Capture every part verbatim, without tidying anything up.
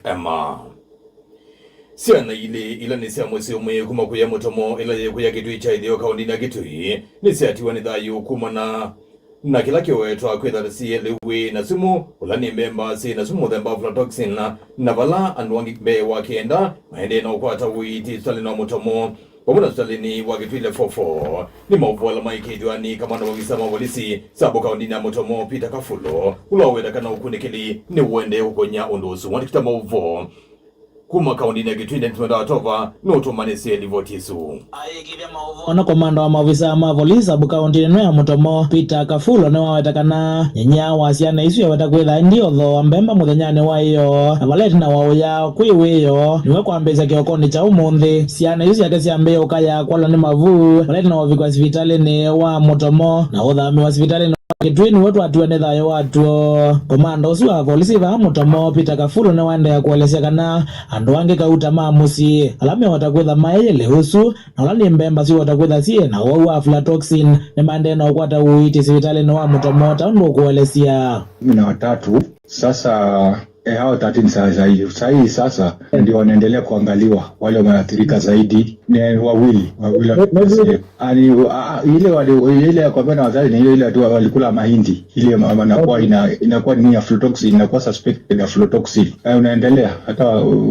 Emma. Syana ilĩ ila nĩ sya mũsyĩ ũmwe kuma kũya Mũtomo ĩla yĩ kũya Kĩtui kya ĩtheo kaũndĩnĩ ya Kĩtui nĩsyatiwa nĩ thayũ kumana na kĩla kĩwetwa kwĩthwa syĩ lĩu wĩ na sumu, ũla nĩ mbemba syĩ na sumu mũthemba wa aflatoxin, na, na vala andũ angĩ mbee wa kenda maendee na ũkwata ũiiti sivitalĩnĩ wa Mũtomo vamwe na sivitalĩnĩ wa Kĩtui Level four. Nĩ maũvoo ala maĩkĩĩthw'a nĩ kamanda wa ovisa ma volisi sub kaũndĩnĩ ya Mũtomo, Peter Kafulo, ũla waweta kana ũkunĩkĩli nĩũendee kũkony'a ũndũ ũsu. Mwandĩki ta maũvoo kuma kaũndĩnĩ ya Kĩtui, Dennis Mwenda Watova, nũtũmanĩsye livoti ĩsu. Ona komanda wa maovisa ma volisi sub kaũndĩnĩ ĩno ya Mũtomo, Peter Kafulo, nĩwaweta kana nyenye wa syana isu yaweta kwĩtha ĩndĩ ũthooa mbemba mũthenyanĩ wa ĩyoo, na vala ĩtina wa ũya kwĩ wĩoo nĩwe kwambĩĩsya kĩokonĩ kya ũmũnthĩ. Syana isu syake syambĩĩe ũkaya kwalwa nĩ mavu, vala ĩtina wa ũvikwa sivitalĩnĩ wa Mũtomo na ũthamĩwa sivitalĩnĩ wa Kĩtui nĩw'o twatiwa nĩ thayũ watuo. Komanda ũsu wa volisi vaa Mũtomo, Peter Kafulo, nĩwaendeea kũelesya kana andũ angĩ kauta ma mũsyĩ ala meweta kwĩtha maĩ lĩu ũsu, na ũla nĩ mbemba siweta kwĩtha syĩ na ũwau wa aflatoxin, nĩmaendee na ũkwata ũiiti sivitalĩnĩ wa Mũtomo ta ũndũ ũkũelesya. Kumi na watatu. Sasa, eh, hao thirteen sasa hivi. Saa hii sasa ndio wanaendelea kuangaliwa. Wale wameathirika zaidi ni wawili, wawili wa K C F. Ani, a, a, ile wale, ile ya kuambiwa na wazazi ni ile, ile tu walikula mahindi. Ile ma-, ma-, inakuwa ina-, inakuwa ni aflatoxin, inakuwa suspected aflatoxin. Eh, unaendelea. Hata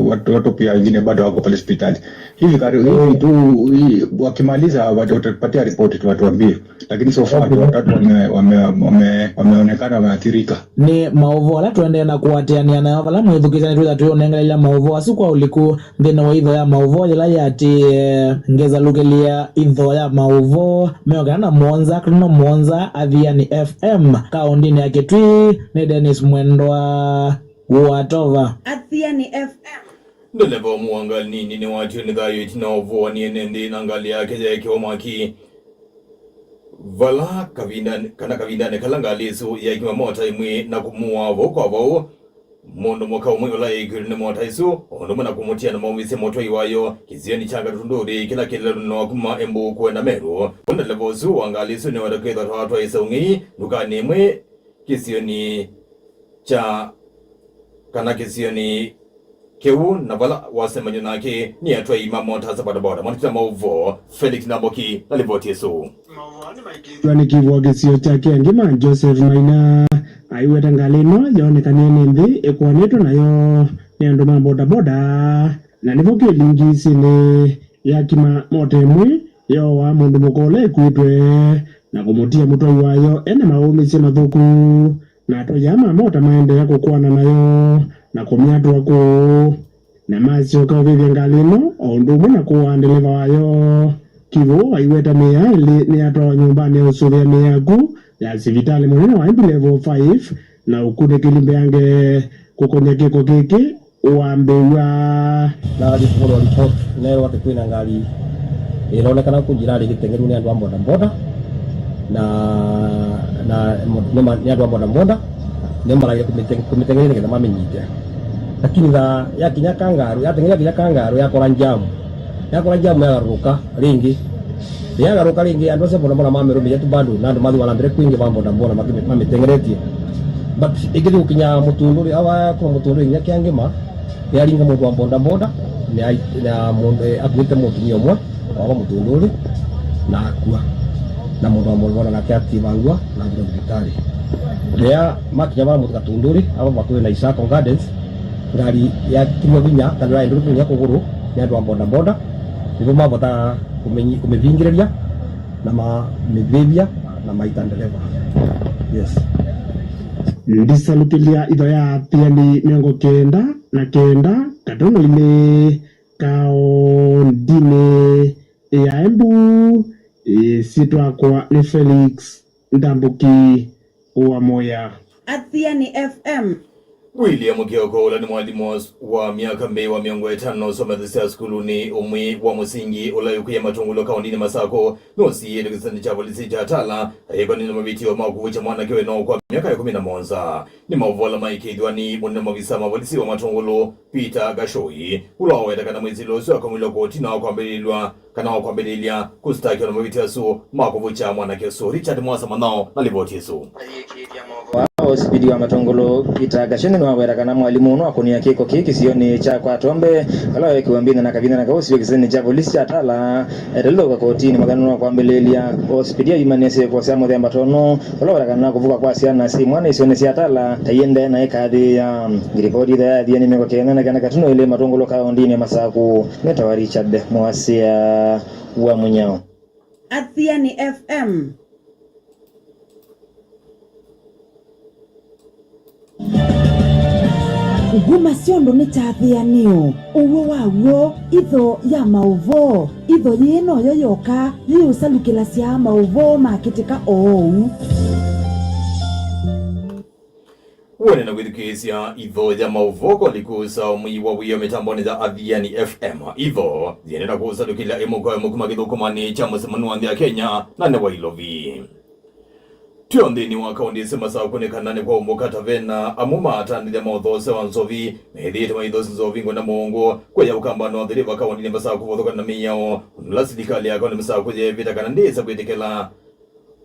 watu, watu pia wengine bado wako pale hospitali. Hivi karibu, hivi tu, hii, wakimaliza watu watapatia ripoti tu watuambie. Lakini so far watu watatu wame-, wame-, wame-, wameonekana wameathirika. Nĩ maũvoo ala tũendee na kũatĩanĩa nayo vala mwĩthukĩĩsya nĩtwĩtha tũyĩũnengelelya maũvoo asu kwa ũliku nthĩnĩ wa itho ya maũvoo yĩla yĩatĩĩe. Ngĩsalukĩlya itho ya maũvoo mĩongo ĩna na mũonza katuno mũonza Athiani F M kaũndĩnĩ ya Kĩtui, nĩ Dennis Mwendwa Watova. Athiani F M. Ndeleva ũmwe wa ngalĩ nini nĩwatiwe nĩ thayũ ĩtina wa ũvũanĩe nĩ nthĩ na ngalĩ yake yeekĩwa mwaki. Vala kavindanĩ, kana kavindanĩ kala ngalĩ ĩsu yeekima mota ĩmwe na kũmũaa vau kwa vau, mũndũ mũka ũmwe ũla eekiw'e nĩ mota ĩsu, o ũndũ ũmwe na kũmũtia na maũmĩsye mũtwai wayo kĩsionĩ kya Katundũrĩ kĩla kĩ lelũnĩ wa kuma Embu kwenda Meru. Ndeleva ũsu wa ngalĩ ĩsu nĩwenda kwĩthwa twatwaĩsa ũng'ei ndukanĩ ĩmwe kĩsionĩ kya, kana kĩsionĩ kĩu, na vala wasemany'a nake nĩ atwai ma mota sya bodaboda. Mwandĩki wa maũvoo Felix Namboki na livoti ĩsu. Ĩtwa nĩ kĩvũa kĩsio kya Kĩangĩma, Joseph Maina aiweta ngalĩ ĩno yoonekanie nĩ nthĩ ĩkũanĩtwe nayo nĩ andũ ma bodaboda, na nĩvo kĩlingi isinĩ yakima mota ĩmwe yooa mũndũ mũka ũla ĩkuĩtwe na kũmũtia mũtwai wayo ena maũmĩsye mathũku. Na atwai aa ma mota maendeea kũkũana nayo na kũmyatũa kũũ, na masyoka ũvĩvya ngalĩ ĩno o ũndũ ũmwe na kũaa ndeleva wayo. Kĩvũũ aiweta mĩĩ aa ĩlĩ nĩyatwawa nyũmbanĩ ya ũsũvĩa mĩĩ yaku ya sivitalĩ mũnene wa Embu Level five, na ũkunĩkĩli mbeange kũkony'a kĩko kĩkĩ wambĩw'a. Na ripoti, ripoti neerwa atĩ kwĩna ngalĩ ĩronekana kũ njĩranĩ ĩkĩteng'erwa nĩ andũ a bodaboda, na, na mo-, nĩma-, nĩ andũ a bodaboda nĩmaraire kũmĩte-, kũmĩteng'eria nĩgetha mamĩnyite. Lakini tha yakinya Kangaru, yateng'eria yakinya Kangaru, yakora njamu. Yakora njamu yagarũrũka rĩngĩ. Yagarũka rĩngĩ, andũ acio bodaboda mamĩrũmĩrĩria tu bado, na andũ mathi wana mbere kwingĩ ma bodaboda makĩmĩ-, mamĩteng'eretie. But ĩkĩthi gũkinya Mũtundũrĩ, awa kuma Mũtundũrĩ nginya Kĩangĩma, nĩyaringa mũndũ wa bodaboda, nĩya-, na mũndũ, eh, akuĩte mũtumia ũmwe, wava Mũtundũrĩ, na akua. Na mũndũ wa bodaboda nake ativangua, na athire thibitarĩ. Rĩrĩa makinya vala Katundũrĩ, ava vakuvĩ na Isako Gardens, ngalĩ yakirwe vinya, kana yaendũrĩtwe vinya kũgũrũ nĩ andũ a bodaboda, nĩvo mavota kũmĩnyi-, kũmĩvingĩrĩria na mamĩvĩvya na maita ndeleva. Yes. Ndisalukĩlya itho ya Athiani mĩongo kenda na kenda katono ilĩ kaũndĩnĩ ya Embu, ĩsyĩtwa yakwa nĩ Felix Ndambuki wa Moya. Athiani F M. William Kioko, ũla nĩ mwalimũ wa, wa myaka mbee wa mĩongo ĩtano ũsomethasya sukulunĩ ũmwe wa mũsingi ũla wĩ kũya Matungulu kaũndĩnĩ Masakũ, nũsiĩĩte kĩsitani kya volisi kya Tala, ayĩkwa nĩ mavĩtyo ma kũvukya mwanake wĩ na ũkũũ wa myaka ĩkũmi na mũonza. Nĩ maũvoo ala maĩkĩĩthw'a nĩ mũnene mavisa ma volisi wa Matungulu, Peter Gashoi, ũla waweta kana mwĩsĩlo ũsu akomilwe koti na wa kwambĩlĩlw'a kana wa kwambĩlĩlya kũsitakĩwa na mavĩtyo asu ma kũvukya mwanake ũsu. Richard Mwasa Manao na livoti ĩsu. Wa Osipiti wa Matũngũlũ, Peter Gacheni, nĩwaweta kana mwalimũ ũũ nĩwakũnĩa kĩko kĩĩ kĩsionĩ kya kwa Tombe, vala weekiwe mbinda na kavinda na kausio kĩsionĩ kya volisi kya Tala, etalĩthũka kotini mũthenya wa kwambĩlĩlya. Osipiti aimanĩsye ĩko sya mũthemba ta ũno, vala weta kana kũvuka kwa syana syĩ mwana isionĩ sya Tala ta iendee na ĩkathĩĩa. Ngilipoti ĩthe ya Athiani mĩongo kenda na kenda katuno ĩlĩ Matũngũlũ kaũndĩnĩ ya Masaku. Nĩtawa Richard Mwasya wa Mũnyao. Athiani F M. Nguma syonthe nĩ kyathĩanĩo, ũw'o wa w'o, itho ya maũvoo. Itho yĩĩ noyo yoka yĩũsalukĩlasya maũvoo makĩtĩka oou. Wone na kwĩthukĩĩsya itho ya maũvoo kwa likusa ũmwi wa wĩo mĩtambonĩ ya Athiani F M. Itho yĩendee na kũsalukĩlya ĩmwe kwa ĩmwe kuma kĩthũkũmanĩ kya mũsemano wa nthĩ ya Kenya na nĩ wa Ilovi. Twĩ o nthĩnĩ wa kaũndĩ ĩsu Masaku nĩ kana nĩ kwa ũmbũka ta vena amwe maatandĩthya maũthoosa wa nzovi methĩĩtwe maithoosa nzovi ngũna mũũngũ kwĩya ũkambanĩ wa Athi River kaũndĩnĩ Masaku kũvothokana na mĩao ũndũ ũla silikalĩ ya kaũndĩ Masaku yeevĩta kana ndĩĩsa kwĩtĩkĩla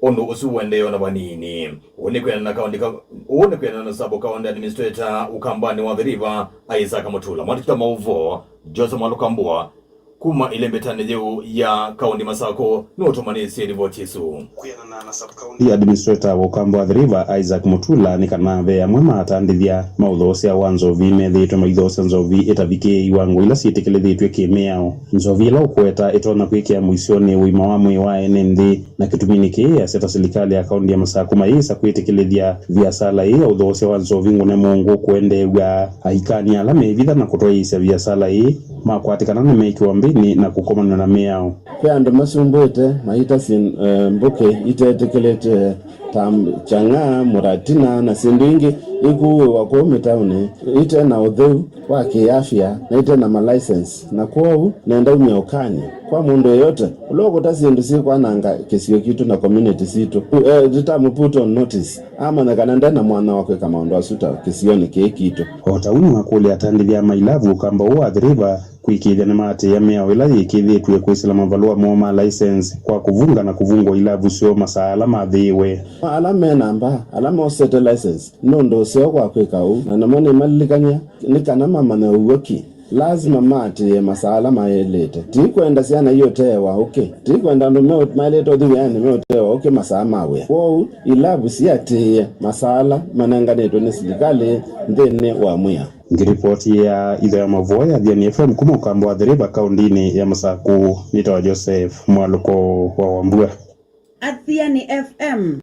ũndũ ũsu ũendee o na vanini. Ũũ nĩ kwĩanana na kaũndĩ ka-, ũũ nĩ kwĩanana na sub county administrator ũkambanĩ wa Athi River, Isaac Mutula. Mwandĩki wa maũvoo Joseph Mwalũka Mbua kuma ĩlembetanĩ yĩu ya kaũndĩ Masaku nũtũmanĩsye livoti ĩsu. Kwĩanana na sub county administrator wa ũkamba wa Athi River, Isaac Mutula, nĩ kana ve amwe maatandĩthya maũthoosya wa nzovi methĩĩtwe maithoosya nzovi ĩtavikĩĩe iwango ila syĩtĩkĩlĩthĩtw'e kĩ-mĩao. Nzovi ĩla ũkũweta ĩtonya kwĩkĩa mũisyonĩ ũima wa mwĩĩ wa ene nthĩ, na kĩtuminĩ kĩĩ asya ta silikalĩ ya kaũndĩ ya Masaku mayĩsa kwĩtĩkĩlĩthya viasala ĩĩ ya ũthoosya wa nzovi ngũne mũũngũ kũendeew'a. Aikani ala meevitha na kũtwaĩĩsya viasala ĩĩ makwatĩkana nĩmekĩwa mbĩnĩ na kũkomanw'a na mĩao. Ve andũ masumbĩte maita syĩ, eh, mbũkĩ itetĩkĩlĩte ta chang'aa, mũratina na syĩndũ ingĩ ikuũĩwa kũu mĩtaũnĩ ite na ũtheu wa kĩafya na ite na malaisensi, na kwoou nenda umya ũkany'o kwa mũndũ yeyote ũla ũkũta syĩndũ syĩkwananga kĩsio kitũ na community sitũ. Eh, tũtamũ put on notice, amanya kana nde na mwanya wa kwĩka maũndũ asu ta kĩsionĩ kĩĩ kitũ. O ta ũu nĩwakũlya atandĩthya ma ilavu ũkamba ũũ wa Athi River kwĩkĩĩthya nĩmaatĩĩa mĩao ĩla yĩkĩĩthĩtw'e kwĩsĩla mavalũa moo ma license kwa kũvunga na kũvungwa ilavu syoo masaa ala mathĩĩwe. Ala me na mbaa, ala mosete license, nũndũ ũseo kwa kwĩka ũu, na namo nĩmalilikany'a nĩ kana mamanye ũw'o ki. Lasima maatĩĩe masaa ala maĩlĩte. Ti kwenda syana iũteewa ũkĩ. Ti kwenda andũ meũ-, maĩlĩte ũthi wĩanĩ meũteewa ũkĩ masaa ma wĩa. Kwoou, ilavu siatĩĩe masaa ala manenganĩtwe nĩ silikalĩ nthĩnĩ wa mwĩao. Ngĩripoti ya itho ya mavũa ya Athiani F M kuma ũkamba wa Athi River kaũndĩnĩ ya Masaku, nĩtawa Joseph Mwalũko wa Wambua. Athiani F M.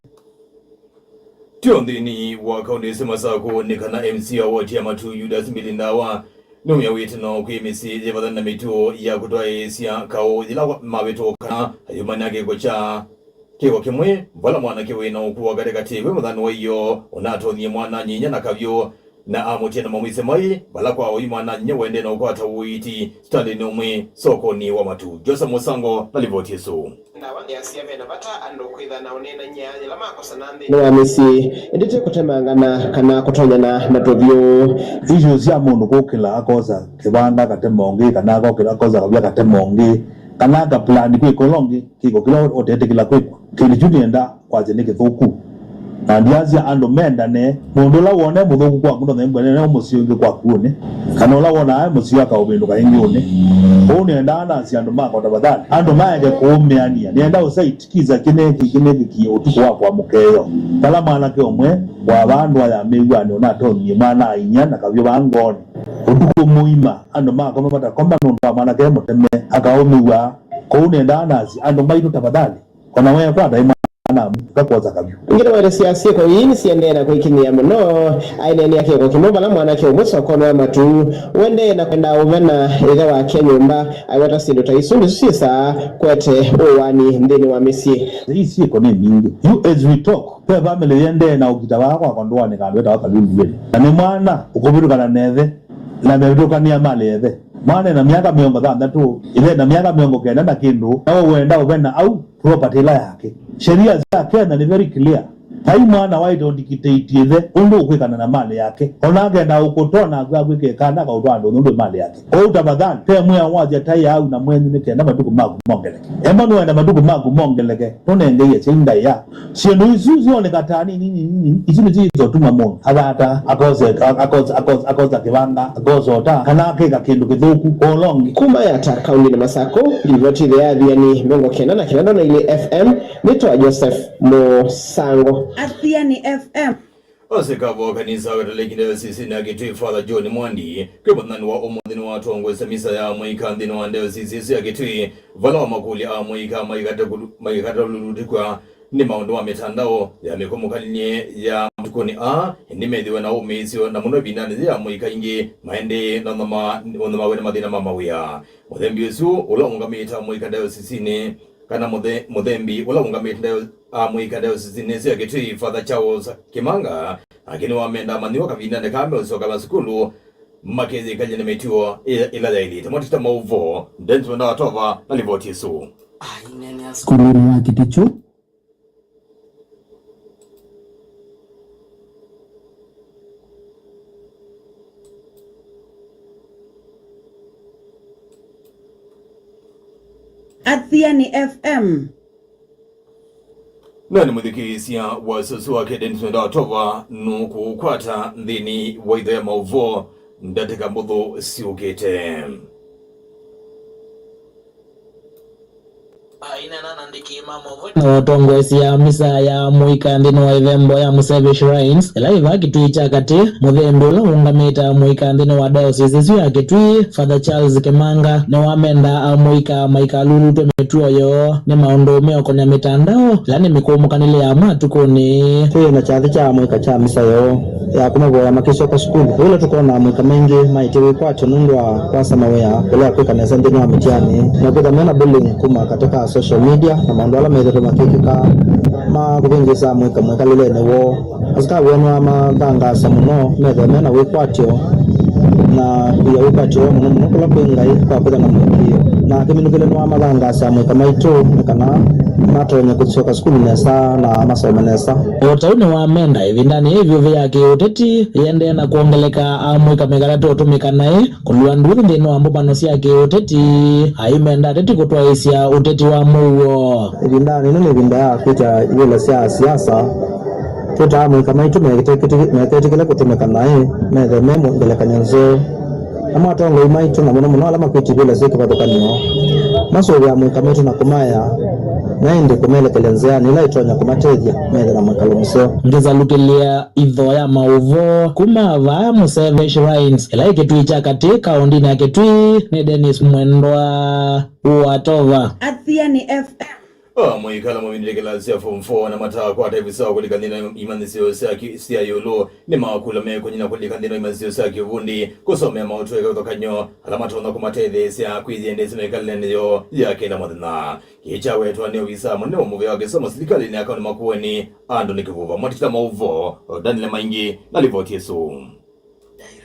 Tyo nthĩnĩ wa kaũndĩ ĩsu Masaku nĩ kana M C A wa woti ya Matu Judas Mbili Ndawa nĩũmĩawĩte no kwĩ mĩsyĩ yĩvathane na mĩtuo ya kũtwaĩĩsya kaũ yĩla wa-, mavĩtũkana ayumanya kĩko kya kĩko kĩmwe, vala mwanake wĩ na ũkũũ wa katĩkatĩ we mũthani wa io ũnatonyie mwana nyinya na kavyũ na amũtia na mamwĩsĩ mai, vala kwa oyu mwana nyinya wendee na ũkwata ũiiti sitalĩnĩ ũmwe sokonĩ wa Matu. Joseph Mũsango na livoti ĩsu. Ndawa nĩasya ve na vata andũ kwĩtha na ũneenany'a yĩla makosana nthĩnĩ wa mĩsyĩ, ĩndĩ ti kũtemangana kana kũtonyana na tũthyũ. Issues sya mũndũ kũkĩla akosa kĩvanda akatema ũngĩ, kana akokĩla akosa kavya akatema ũngĩ, kana akaplan kwĩka ũla ũngĩ kĩko kĩla ũtetĩkĩla kwĩkwa. Kĩndũ kyu nĩenda kwasya nĩ kĩthũku. Na ndiasya andũ mendane, mũndũ ũla wona e mũthũku kwaku ndonethĩwe nĩ mũsyĩ ũngĩ kwaku ũnĩ, kana ũla wona e mũsyĩ akaũvĩndũka ĩngĩ ũnĩ. Ũu nĩendaa nasya andũ makwa tafadhali, andũ maeke kũũmĩanĩa. Nĩenda ũsait kisa kĩneki kĩneki ũtukũ wa kwa mũkeo, vala mwanake ũmwe wa vandũ aya mĩw'anĩ ũnatonyie mwana ainya na kavyũ vaa ngoonĩ. Ũtukũ mũima andũ makoma matakoma nũndũ wa mwanake mũteme akaũmĩw'a. Kwoou nĩendaa nasya andũ maitũ tafadhali, o na weekwata ĩ mwana ngakwosa kavyũ. Ingĩ nĩwaelesya syĩko ii nĩsiendee na kũikinyĩa mũno. Aineenea kĩko kĩmwe vala mwanake ũmwe sokonĩ wa Matu ũendee na kwenda ũvena ĩthe wake nyũmba, aiweta syĩndũ ta isu nĩsu syĩsaa kwete ũwani nthĩnĩ wa mĩsyĩ. Ii syĩko nĩ mbingĩ. Yu as we talk, ve famĩlĩ yĩendee na ũkita vaa kwakwa ndũanĩ kandũ etawa Kalundu Valley. Na nĩ mwana ũkũvĩtũkana na ĩthe, na mevĩtũkanĩa malĩ ya ĩthe. Mwana ena myaka mĩongo thanthatũ, ĩthe ena myaka mĩongo kenda na kĩndũ, na we wenda ũvena au property ĩla yake. Sheria sya Kenya nĩ very clear. Vai mwana waĩte ũndikitĩti ĩthe ũndũ ũkwĩkana na malĩ yake, o na akenda ũkũtwa naku akwĩka ĩkanda akaũtwaa ndũnyũ ndwĩ malĩ yake. Kwoou tafadhali, ve mwĩao wasya taĩa au na mwenyu nĩ kenda matukũ maku mongeleke. Emba nũenda matukũ maku mongeleke, nũnenge iasya indaĩa. Syĩndũ isu syoneka ta nini nini, isu nĩsyo itũtuma mũndũ athata, akose, akose, akose, akosa kĩvanga, akosa ũta, kana akĩka kĩndũ kĩthũku kwa ũla ũngĩ. Kuma Yatta, kaũndĩnĩ Masakũ, livoti ĩthĩa Athiani mĩongo kenda na kenda nũna ilĩ F M, nĩtwa Joseph Mũsango. Athiani F M. Asikavũ a kanisa wa Katoleki Dayosisinĩ ya Kitui, Father John Mwandi, kwĩ mũthenyanĩ wa ũmũnthĩ nĩwatongoesya misa ya amũika nthĩnĩ wa dayosisi ĩsu ya Kitui, vala wamakũlya amũika maikate kũlu-, maikatalulutĩkw'a nĩ maũndũ ma mĩtandao ya mĩkomokanie ya matukũnĩ aa, ĩndĩ methĩwe na ũmĩĩsyo, na mũno ĩvindanĩ yĩĩ amũika aingĩ maendee na ũnyama-, ũnyamaw'e nĩ mathĩna ma mawĩa. Mũthembi ũsu ũla ũũngamĩte amũika dayosisinĩ, kana mũthe-, mũthembi ũla ũũngamĩte ndayo-, amũika dayosisinĩ ĩsu ya Kitui, Father Charles Kimanga, nake nĩwamenda amanyĩw'a kavindanĩ kaa meũsyoka masukulu makeyĩkalya nĩ mĩtuo ĩ-, ĩla yaĩlĩte. Mwatita maũvoo, Dennis Wenda Watova na livoti ĩsu. Aineenea sukulunĩ wa Kitichu. Athiani F M. Na nĩ mũthikĩĩsya wa sũsũ wake Dennis Wenda Watova nũkũũkwata nthĩnĩ wa itho ya maũvoo ndatĩka mbũthũ syũkĩte. Na ũtongoesya misa ya amũika nthĩnĩ wa ĩthembo ya Mũseve Shrines, ĩla ĩva Kitui kya katĩ, mũthembi ũla ũũngamĩte amũika nthĩnĩ wa diocese ĩsu ya Kitui, Father Charles Kimanga, nĩwamenda amũika maikalulutwe mĩtuo yoo nĩ maũndũ meũkonya mĩtandao, ĩla nĩ mĩkũmũkanĩle ya matukũnĩ. Twĩ na kyathĩ kya amũika kya misa yoo ya kũmavoya makĩsyoka sukulu. Ĩla tũkona amũika maingĩ maĩtye wĩkwatyo nũndũ wa kwasa mawĩa, kũlea kwĩka nesa nthĩnĩ wa mĩtiani, na kwĩtha mena bullying kuma katĩ ka social media na maũndũ ala methetwe makĩkĩka ma kũvĩngĩĩsa amũika mwĩkalĩlenĩ woo. Asikavu nĩmamathangaasya mũno methwe me na wĩkwatyo na kwia wĩkwatyo mũno mũno kũla kwĩ Ngai kwa kwĩtha na mũĩkĩĩo. Na kĩminũkĩle nĩwamathangaasya amũika maitũ nĩ kana matonye kũsyoka sukulu nesa na masome nesa. O ta ũu nĩwamenda ĩvindanĩ yĩĩ ĩvyũvĩ ya kĩũteti yĩendee na kwongeleka, amũika maikatate ũtũmĩka naĩ kũlua nduthi nthĩnĩ wa mbũmbano sya kĩũteti, aimenda ateti kũtwaĩĩsya ũteti wa mũuo. Ĩvindanĩ ĩno nĩ ĩvinda ya kwĩtya ivĩla sya siasa. Twĩtaa amũika maitũ meketĩkĩle kũtũmĩka naĩ, methwe me ngelekany'o nzeo. Namo atongoi maitũ, na mũno mũno ala makwĩtya ivĩla syĩ kĩvathũkany'o, masũvĩe amũika maitũ na kũmaea, na ĩndĩ kũmelekelya nzĩanĩ ĩla ĩtonya kũmatethya methe na mwĩkalo mũseo. Ngĩsalukĩlya itho ya maũvoo kuma vaa Mũseve Shrines, ĩla ĩ Kĩtui kya katĩ, kaũndĩnĩ ya Kĩtui, nĩ Dennis Mwendwa Watova. Athiani F M. Amũika ala mavindĩte kĩlasi kya form four na matakwata ĩvisa wa kũlika nthĩnĩ wa imanyĩsyo sya ki-, sya ĩũlũ nĩmakũlw'a mekũnyina kũlika nthĩnĩ wa imanyĩsyo sya kĩvundi, kũsomea maũtũ eka ũthokany'o ala matonya kũmatetheesya kwĩyĩendeesya mĩkalĩlenĩ yoo ya kĩla mũthenya. Kĩĩ kyawetwa nĩ ovisa mũnene wa mũvĩa wa kĩsomo silikalĩnĩ ya kaũntĩ Makueni, Anthony Kĩvuva. Mwatita maũvoo, Daniel Maingi na livoti ĩsu.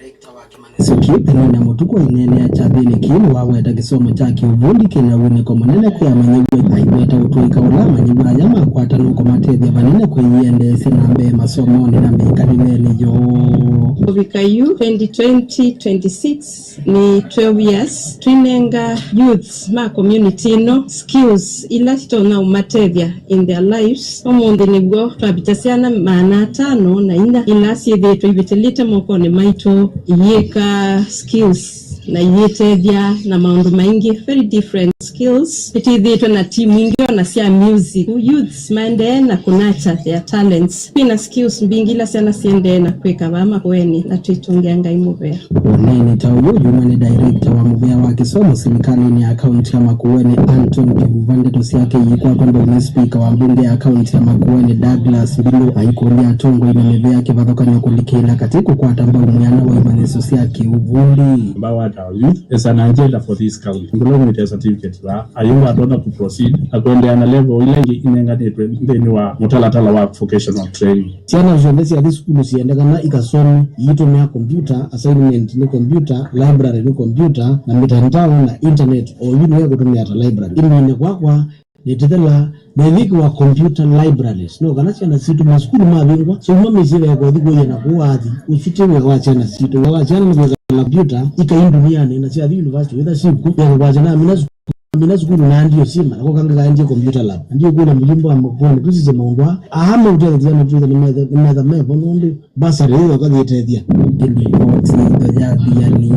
Director wa kĩmanyĩsyo kĩu, Penina Mũtuku, aineenea kyathĩnĩ kĩu nĩwaweta kĩsomo kya kĩũvundi kĩna wunĩko mũnene kwĩ amanyĩw'a. Aiweta ũtũĩka ũla amanyĩw'a aya makwata nũkũmatethya vanene kwĩyĩendeesya na mbee masomonĩ na mĩkalĩlenĩ yoo. Kũvika yu twenty twenty, twenty-six nĩ twelve years twĩnenga youths ma community ĩno skills ila sitonya ũmatethya in their lives. Ũmũnthĩ nĩw'o twavĩta syana maana atano na inya ila syĩthĩĩtwe ivĩtĩlĩte mokonĩ maitũ, iyĩka skills na iyĩtethya na maũndũ maingĩ, very different skills. Nĩtwĩthĩĩtwe na timu ingĩ ona sya music. Youths maendee na kũnata their talents. Twĩ na skills mbingĩ ila syana siendee na kwĩka vaa Makueni, na twĩtũngĩa Ngai mũvea. Ũneeni ta ũyũ yumanĩ director wa mũvĩa wa kĩsomo silikalĩnĩ ya kaunti ya Makueni, Anton Kĩvuva. Ndeto syake iikwatwa mbau nĩ spika wa mbunge ya kaunti ya Makueni, Douglas Mbilu, aikũlya atongoi na mĩvĩa kĩvathũkany'o kũlikĩla katĩ kũkwata mbau mwĩana wa imanyĩsyo sya kĩũvundi. Empower our youth is an agenda for this county. Ndũla umĩte certificate vaa, ayumba atona ku proceed na kũendeea na level ila ingĩ inenganĩtwe nthĩnĩ wa mũtalatala wa vocational training. Syana syonthe syathi sukulu siendekana ikasome, iitũmĩa kompyuta, assignment nĩ kompyuta, library nĩ kompyuta, na mĩtandao na internet, o yu nĩyo ĩkũtũmĩa ta library. Ĩndĩ ĩne kwakwa, Nĩtĩthela na ĩthĩkĩwa computer libraries. No kana syana sitũ masukulu mavĩngwa, syauma mĩsyĩ veeka ũthi kũia na kũu athi. Ũsu ti wĩa wa syana sitũ. Wĩa wa syana nĩ kwĩkala computer ikai ndunianĩ, na syathi university wĩtha syĩkw'o, veeka kwasya namina sukulu, namina sukulu na ndio syĩma, na koka ngĩkaendie computer lab. Na ndio kũla mũlimbo wa Makueni, tũsisye maũndũ aa. Aa meũtethya syana twĩtha nĩmetha, nĩmetha mevo nũndũ Mbasarĩ ĩyo ĩkathĩtethya. Ĩndĩ ivoti ya athiani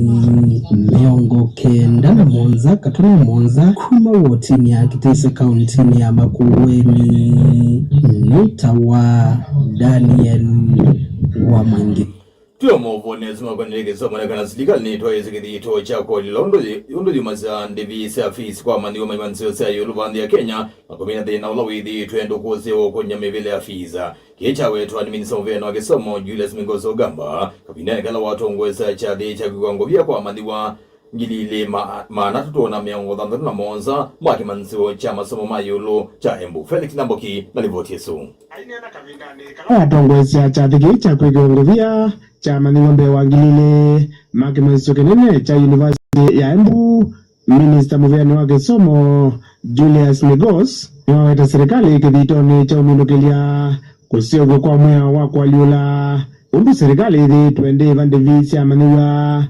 mĩongo kenda na mũonza katũla mũonza kuma wotinĩ ya Kĩtĩsĩ kauntinĩ ya Makueni nĩ ta wa Daniel wa Mwangi. Twĩ o maũvonĩ asu makonetye kĩsomo nĩ kana silikalĩ nĩtwaĩĩsye kĩthito kya kũalyũla ũndũ yĩ-, ũndũ yumasya ndĩvi sya fees kwa amanyĩw'a ma imanĩsyo sya ĩũlũ va nthĩ ya Kenya, na kũmina thĩna ũla wĩthĩĩtwe ndũkũsĩ wa ũkũny'a mĩvĩla ya fees. Kĩĩ kyawetwa nĩ minista mũvĩanĩ wa kĩsomo, Julius Migos Ogamba, kavindanĩ kala watongoesya kyathĩ kya kwĩkwa ngovia kwa amanyĩw'a ngili ilĩ ma-, maana atatũ na mĩongo thanthatũ na mũonza ma kĩmanyĩsyo kya masomo ma ĩũlũ kya Embu. Felix Namboki na livoti ĩsu. Watongoesya kyathĩ kĩĩ kya kwĩkĩwa ngovia kya amanyĩw'a mbee wa ngili ilĩ ma kĩmanyĩsyo kĩnene kya Yunivasĩtĩ ya Embu, Minista mũvĩanĩ wa kĩsomo, Julius Migos, nĩwaweta silikalĩ kĩthitonĩ kya ũminũkĩlya kũseũvw'a kwa mwĩao wa kũalyũla ũndũ silikalĩ ĩthĩĩtwe ndĩĩva ndĩvi sya amanyĩw'a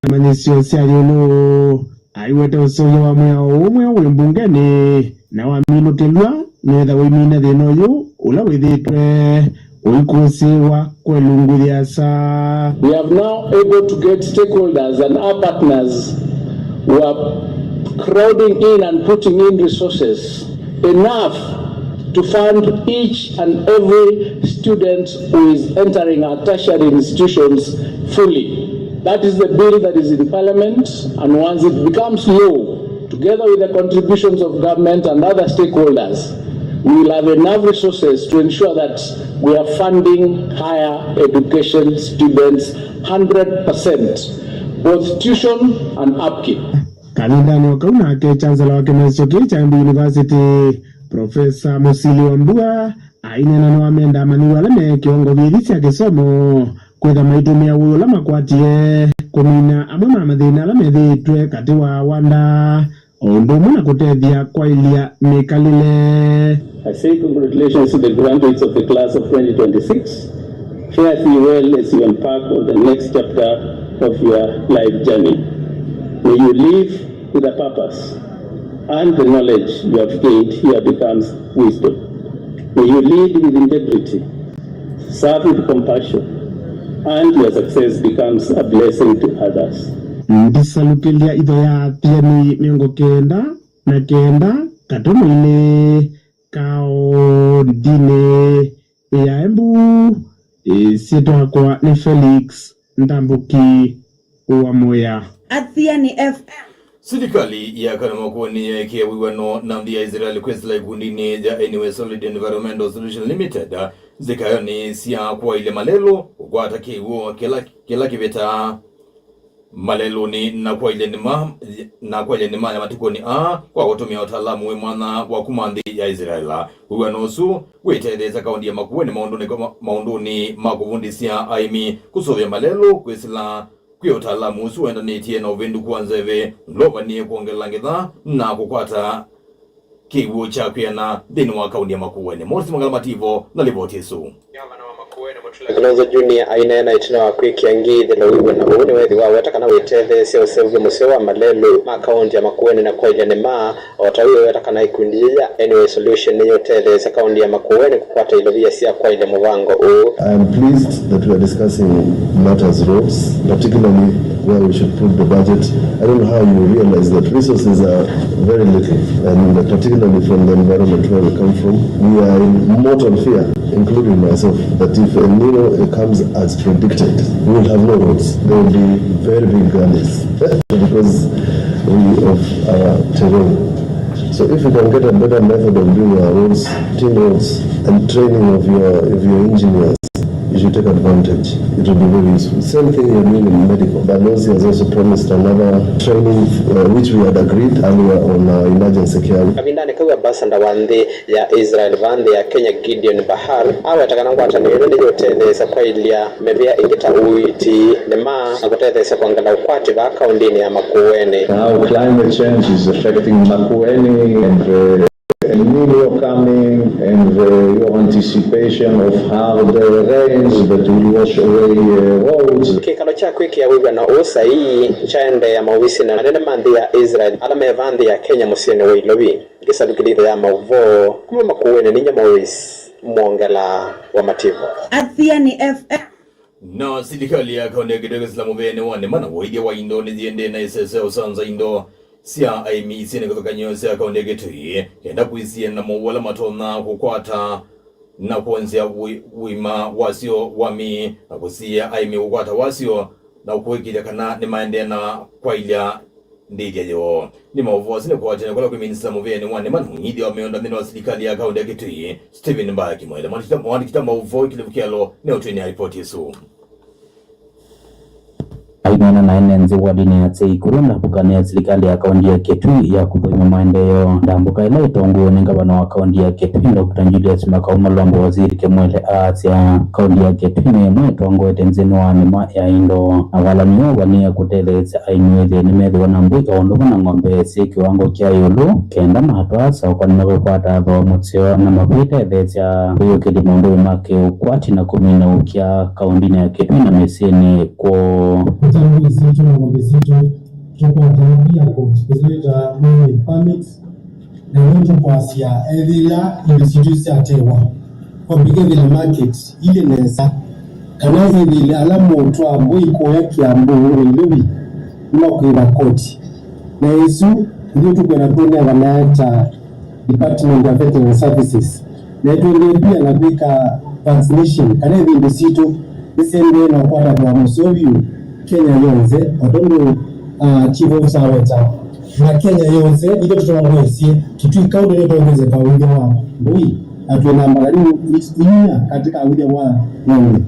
na imanyĩsyo sya ĩũlũ. Aiweta ũseũvyo wa mwĩao ũũ mweũ wĩ mbungenĩ na waminũkĩlw'a nĩwĩthĩwa ũimina thĩna ũyũ ũla wĩthĩĩtwe ũikũsĩĩwa kwa ilungu yĩasa. We have now able to get stakeholders and our partners who are crowding in and putting in resources enough to fund each and every student who is entering our tertiary institutions fully. That is the bill that is in parliament, and once it becomes law, together with the contributions of government and other stakeholders, we will have enough resources to ensure that we are funding higher education students hundred percent, both tuition and upkeep. Kavindanĩ o kau nake, Chancellor wa kĩmanyĩsyo kĩĩ kya Embu University, Professor Mũsili Wambua, aineena nĩwamenda amanyĩw'a ala me kĩongo vĩthi sya kĩsomo kwĩtha maitũmĩa ũĩ ũla makwatie kũmina amwe ma mathĩna ala methĩĩtwe katĩ wa wanda, o ũndũ ũmwe na kũtethya kwaĩlya mĩkalĩle. I say congratulations to the graduates of the class of twenty twenty-six. Fare thee well as you embark on the next chapter of your life journey. May you live with a purpose, and the knowledge you have gained here becomes wisdom. May you lead with integrity, serve with compassion, and your success becomes a blessing to others. Ndisalukĩlya itho ya athiani mĩongo kenda na kenda katono ilĩ kaũndinĩ ya Embu. Ĩsyĩtwa yakwa nĩ Felix Ndambuki wa Mũya. Athiani F M. Silikalĩ ya kana Makueni yeekĩe wĩw'ano na nthĩ ya Israel kwĩsĩla ĩkundinĩ ya Anyway Solid Environmental Solution Limited nzĩkaonĩ sya kwaĩlya malelũ kũkwata kĩw'ũ kĩla, kĩla kĩvĩtaa malelũnĩ na kwaĩlya nĩma, na kwaĩlya nĩma ya matukũnĩ aa kwa kũtũmĩa ũtaalamu wĩ mwanya wa kuma nthĩ ya Israel. Wĩw'ano ũsu wĩtetheesya kaũnti ya Makueni maũndũnĩ, maũndũnĩ ma kũvundĩsya aĩmi kũsũvĩa malelũ kwĩsĩla kwĩ ũtaalamu ũsu ũendanĩtye na ũvĩndũku wa nzeve, ũla ũvanie kwongela ngetha na kũkwata kĩw'ũ kya kwĩana nthĩnĩ wa kaũnti ya Makueni. Morris Mwangala Mativo na livoti ĩsu. Kalonzo Junior aineena ĩtina wa kwĩkĩa ngĩĩthĩlo wĩw'ano ũũ nĩweethĩwa aweta kana wĩtetheesya ũseũvyo mũseo wa malelũ ma kaũnti ya Makueni na kwaĩlya nĩma, o ta ũu eweta kana ĩkundi yĩĩ ya Anyway Solution nĩyũtetheesya kaũnti ya Makueni kũkwata ilovia sya kwaĩlya mũvango ũũ. I am pleased that we are discussing matters roads, particularly where we should put the budget. I don't know how you realize that resources are very little, and particularly from the environment where we come from, we are in mortal fear, including myself, that if El Nino comes as predicted, we will have no roads. There will be very big gullies because we, of our terrain. So if you can get a better method of doing our roads, tin roads, and training of your, of your engineers, you should take advantage. It will be very useful. Same thing you're doing in medical. Balozi has also promised another training, uh, which we had agreed earlier on our emergency care. Kavindanĩ kau, ambassador wa nthĩ ya Israel va nthĩ ya Kenya, Gideon Bahar, aweta kana ngwatanĩo ĩno nĩyũtetheesya kwaĩlya mĩvĩa ĩngĩ ta ũiiti, nĩma, na kũtetheesya kwongela ũkwati vaa kaũntinĩ ya Makueni. How climate change is affecting Makueni and, uh, El Nino coming and, uh, your anticipation of hard, uh, rains that will wash away, uh, roads. Kĩkalo kya kwĩkĩa wĩw'ano ũũ saii kyaendeea maovisinĩ anene ma nthĩ ya Israel ala me vaa nthĩ ya Kenya mũsyĩnĩ wa Ilovi. Kĩsalu kĩlitho ya maũvoo kuma Makueni, ninyie Maurice Mwongela wa Mativo. Athiani F M. Na silikalĩ ya kaũntĩ ya Kitui ĩkĩsĩla mũvĩanĩ wa nĩma na ũĩthya wa indo nĩyĩendee na ĩsese ya ũsanza indo sya aĩmi isyĩnĩ kĩvathũkany'o sya kaũntĩ ya Kitui, kenda kwĩsiana na mowau ala matonya kũkwata na kwonzya ũi-, ũima wasyo wa mĩĩ, na kũsiĩĩa aĩmi kũkwata wasyo, na kũĩkĩĩthya kana nĩmaendee na kwaĩlya ndĩthya yoo. Nĩ maũvoo asu nĩkwatene kũla kwĩ minista mũvĩanĩ wa nĩma na ũnyithyo wa mĩũnda nthĩnĩ wa silikalĩ ya kaũntĩ ya Kitui, Stephen Mbaya Kĩmwele. Mwandĩki ta, mwandĩki ta maũvoo Kĩlĩvu Kyalo nĩ ũtwĩnĩa ripoti ĩsu. Aineena na ene nzĩ wadinĩ ya Tseikuru, ndambũka nĩ ya silikalĩ ya kaũntĩ ya Kitui ya kũthũima maendeeo. Ndambũka ĩla ĩtongoew'e nĩ ngavana wa kaũntĩ ya Kitui, Doctor Julius Makau Malombo, Waziri Kĩmwele aasya, kaũntĩ ya Kitui nĩ ĩmwe ĩtongoete nthĩnĩ wa nĩma ya indo, na walany'o ũvanĩe kũtetheesya aĩmi wĩthĩe nĩmethĩwa na mbũi o ũndũ ũmwe na ng'ombe syĩ kĩwango kya ĩũlũ, kenda matwaa soko nĩmekũkwata thooa mũseo na makwĩtetheesya kũyũkĩlya maũndũnĩ ma kĩũkwati na kũmina ũkya kaũntĩnĩ ya Kitui na mĩsyĩnĩ kwoo. Kũta mbũi sitũ na ng'ombe sitũ, tũkwataa beer court, kĩsĩlĩta mining permits, na ĩno tũkwasya ethĩla indo sitũ syatewa, kwambĩkĩthĩla market ilĩ nesa, kana ethĩle ala motwaa mbũi kũya Kiambu, Nairobi, nĩmakwĩva koti. Na ĩsu nĩyo tũkwenda kũnengana ta Department of Veterinary Services. Na ĩtũendee pia na kwĩka vaccination, kana ĩvĩndĩ sitũ nĩsiendee na ũkwata thooa mũseo vyũ Kenya yonthe, o tondũ, ah, Chief Officer aweta. Na Kenya yonthe, ithyĩ tũtongoesye, Kitui County nĩtongoesye kawĩthya wa mbũi, na twĩ namba karibu inya katika kawĩthya wa ng'ombe.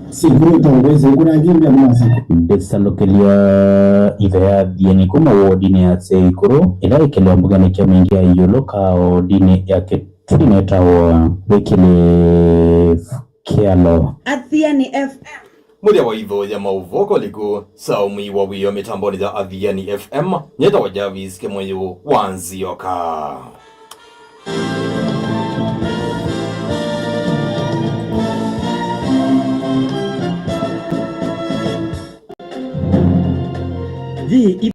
Sikuru ĩtongoesye, ĩkũnangĩe mbia kuma Sikuru. Ndĩsalũkĩlya ithe ya athiani kuma wodinĩ ya Sikuru, ĩla ĩkĩlwa mbungenĩ kya mĩingĩ ya ĩũlũ kaodinĩ ya Kitui nĩtawa Wycliffe Kyalo. Athiani F M. Mũthya wa itho ya maũvoo koliku, saa ũmwe wa wĩoo mĩtambonĩ ya Athiani F M, nyĩtawa Jarvis Kĩmũyũ wa Nzioka. Yĩ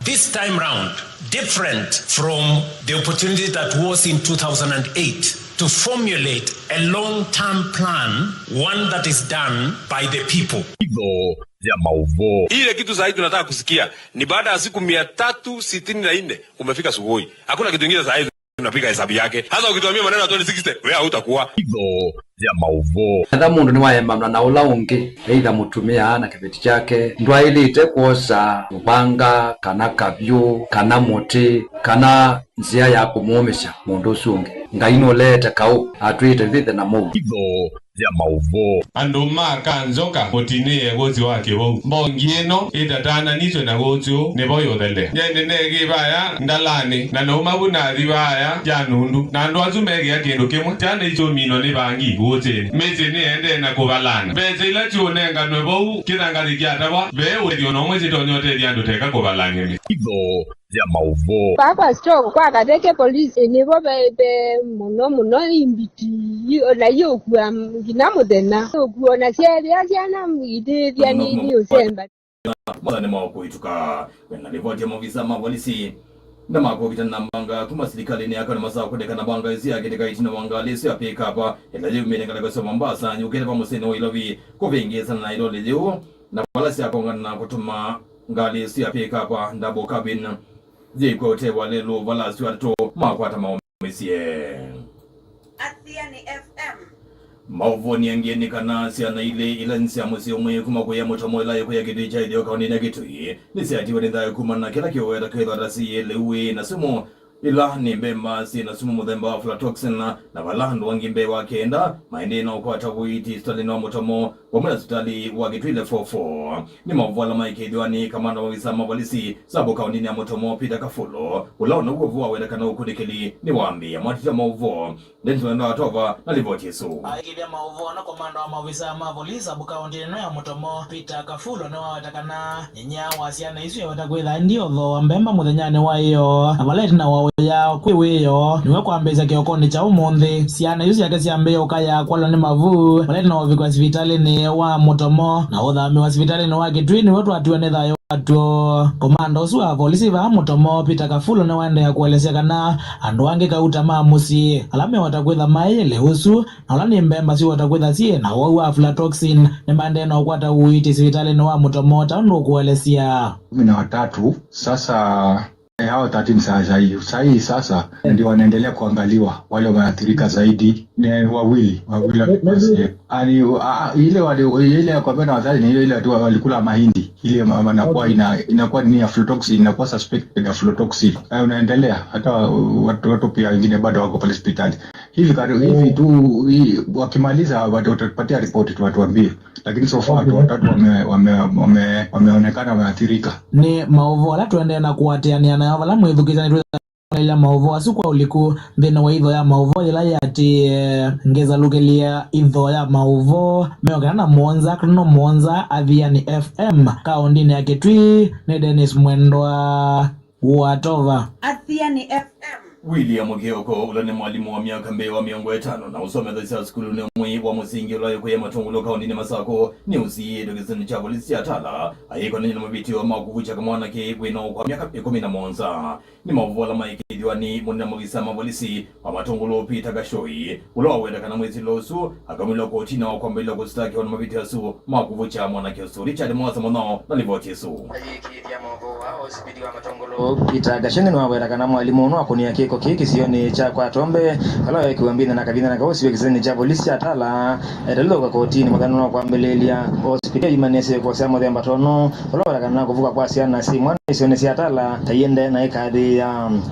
This time round, different from the opportunity that was in two thousand eight, to formulate a long-term plan, one that is done by the people. Itho ya maũvoo. Ile kitu sahi tunataka kusikia ni baada ya siku mia tatu sitini na nne umefika Sugoi. Hakuna kitu ingine sahi tunapiga hesabu yake. Sasa ukituambia maneno ya twenty sixty, wewe hautakuwa. Itho ya maũvoo. Etha mũndũ nĩwaemanwa na ũla ũngĩ, either mũtumĩa na kĩveti kyake, ndwaĩlĩte kwosa mũvanga kana kavyũ kana mũtĩ kana nzĩa ya kũmũũmĩsya mũndũ ũsu ũngĩ. Ngai nũleete kaũ atwĩte vĩthe na mũuo. Itho ya maũvoo. Andũ ma Kanzoka mũtinĩe gũsĩ wa kĩvou. Mbongi ĩno ĩtatananĩtw'e na gũsĩ ũũ nĩvo yũthelea. Nyende neekĩ vaya ndalanĩ, na nauma vu nathi vaya kya nundu. Na andũ asu meekĩa kĩndũ kĩmwe. Syana isyũminwa nĩ vangi gũsĩnĩ. Mĩsyĩ nĩendee na kũvalana. Mbesa ila syũnenganwe vau kĩthangathĩ kyatavwa, ve ũtethyo o na ũmwe syĩtonya ũtethya andũ teka kũvalany'a mĩsyĩ. Itho ya maũvoo. Vaa kwa store kwa Katheke police nĩvo ve, ve mũno mũno imbiti, i-, o na iũkua nginya mũthenya. Ũkua o na syeethĩa syana itĩthya nĩ, nĩ ũsemba. Mwathani ma kũituka. Wena ripoti ya maofisa ma polisi na makũkita na mbanga kuma silikalini yako na masaa kũndeka na mbanga isi ya kĩtĩka itina wa ngalĩ isi ya pick up ĩla yumĩte ngalĩko sya Mombasa yũkĩte va mũsyĩnĩ wa Ilovi kũvĩngĩĩsana na iloli yĩu na vala syakongana na kũtuma ngalĩ isi ya pick up double cabin yĩkw'a ũtee wa lelũ vala asu atatũ makwata maũmĩsye. Athiani F M. Maũvoni angĩ nĩ kana syana ilĩ ila nĩ sya mũsyĩ ũmwe kuma kũya mũtomo ĩla ĩkũya kĩtui kya ĩtheo kaũndĩnĩ ya Kitui nĩsyatiwe nĩ thayũ kumana na kĩla kĩũweta kwĩthwa ta siyĩ lĩu wĩ na sumu. Ila nĩ mbemba syĩ na sumu mũthemba wa aflatoxin, na vala andũ angĩ mbee wa kenda maendee na ũkwata ũiiti sitalĩnĩ wa mũtomo vamwe na sitali wa Kitui Level four. Nĩ maũvoo ala maĩkĩĩthw'a nĩ kamanda wa maovisa ma volisi sub kaũndĩnĩ ya Mũtomo, Peter Kafulu, ũla o naw'o ũvoo waweta kana ũkunĩkĩli nĩwambĩĩa. Mwatĩtya maũvoo, Dennis Mwenda Watova na livoti ĩsu. Aĩkĩĩthya maũvoo na komanda wa maovisa ma volisi sub kaũndĩnĩ ĩno ya Mũtomo, Peter Kafulu, nĩwaweta kana nyinyia wa syana isu yaweta kwĩtha ĩndĩ ũthooa mbemba mũthenyanĩ wa ĩyoo, na vala ĩtina wa ũya kwĩ wĩoo nĩwe kwambĩĩsya kĩokonĩ kya ũmũnthĩ. Syana isu syake syambĩĩe ũkaya kwalwa nĩ mavu vala ĩtina wa ũvikwa sivitalĩnĩ wa Mũtomo na ũthamĩwa sivitalĩnĩ wa Kitui nĩvo twatiwe nĩ thayũ. Atw'o, komanda ũsu wa volisi vaa Mũtomo, Peter Kafulu, nĩwaendeea kũelesya kana andũ angĩ kauta ma mũsyĩ ala mewata kwĩtha maĩ ĩle ũsu, na ũla nĩ mbemba siwata kwĩtha syĩ na ũwau wa aflatoxin, nĩmaendee na ũkwata ũiiti sivitalĩnĩ wa Mũtomo ta ũndũ ũkũelesya. Kumi na watatu, sasa, eh, hao thirteen saa, saa hii, saa hii sasa ndio wanaendelea kuangaliwa, wale wameathirika zaidi ni wawili, wawili wamekuwa safe. Ani, a, a, ile wali, ile ya kuambia na wazazi ni ile, ile tu walikula mahindi. Ile ma-, ma-, inakuwa ina-, inakuwa ni aflatoxin, inakuwa suspected aflatoxin. Na unaendelea, hata watu, watu pia wengine bado wako pale hospitali. Hivi karibu, hivi tu, hii, wakimaliza watu watapatia ripoti tu watuambie. Lakini so far watu watatu wame-, wame-, wame-, wameonekana wameathirika. Nĩ maũvoo ala tũendee na kũatĩanĩa nayo vala mwĩthukĩĩsya nĩtwĩthĩwa Ĩla maũvoo asu kwa ũliku nthĩnĩ wa itho ya maũvoo yĩla yĩatĩĩe. Ngĩsalukĩlya itho ya maũvoo mĩongo ĩna na mũonza, katono mũonza, Athiani F M, kaũndĩnĩ ya Kitui, nĩ Dennis Mwendwa Watova. Athiani F M. William Kioko, ũla nĩ mwalimũ wa myaka mbee wa mĩongo ĩtano na ũsomethasya sukulunĩ ũmwe wa mũsingi ũla wĩ kũya Matungulu kaũndĩnĩ Masakũ, nĩũsiĩĩtwe kĩsionĩ kya volisi kya Tala, ayĩkonany'a na mavĩtyo ma kũvukya kamwana ke wĩna ũkũũ wa myaka ĩkũmi na mũonza. Nĩ maũvoo ala maĩkĩĩthw'a nĩ mũnene wa maovisa ma volisi wa Matungulu, Peter Kashoi, ũla waweta kana mwĩsĩlo ũsu akaumĩlw'a kotinĩ wa kwambĩlĩlya kũsitakiwa na mavĩtyo asu ma kũvukya mwanake ũsu. Richard Mwasa Mũno na livoti ĩsu. Ayĩkĩĩthya maũvoo aa o sipidi wa Matungulu, Peter Kashoi nĩwaweta kana mwalimũ ũno akũnĩa kĩko kĩĩ kĩsionĩ kya kwa Tombe, vala wekiwe mbinda na kavitha na kaũsiw'e kĩsionĩ kya volisi kya Tala, etalũka kotinĩ mũthenya wa kwambĩlĩlya. O sipidi ĩimanĩsye kũsya mũthemba tono. Ũla waweta kana kũvuka kwa syana syĩ mwana isionĩ sya Tala ta iendee na ĩkathĩĩa.